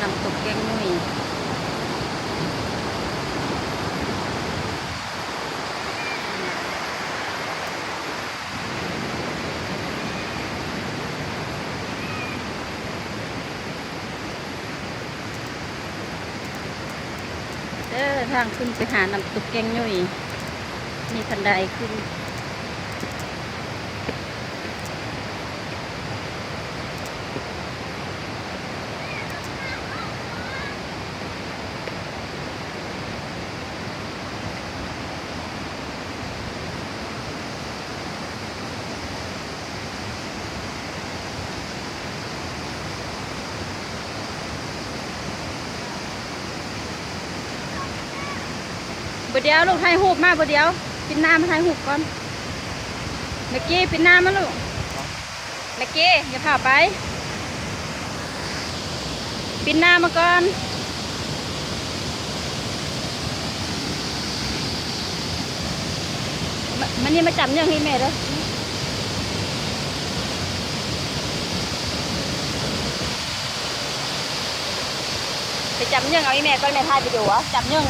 ນ້ຳຕົກແກ້ງຫຍຸ່ຍ. ເດີ ທາງຂຶ້ນໄປຫານ້ຳຕົກແກ້ງຫຍຸ່ຍ ມີຄັນໄດຂຶ້ນ. ບໍ່ດຽວລູກ ຖ່າຍຮູບມາ ບໍ່ດຽວ ປິ່ນໜ້າມາຖ່າຍຮູບກ່ອນ. ເມກກີ້ ປິ່ນໜ້າມາລູກ. ເມກກີ້ ຢ່າພາວໄປ ປິ່ນໜ້າມາກ່ອນ. ມາ ມານີ້ ມາຈັບເຫຍື່ອງໃຫ້ແມ່ເດີ ໄປຈັບເຫຍື່ອງເອົາໃຫ້ແມ່ກ່ອນ ແມ່ຖ່າຍວິດີໂອ. ຈັບເຫຍື່ອງ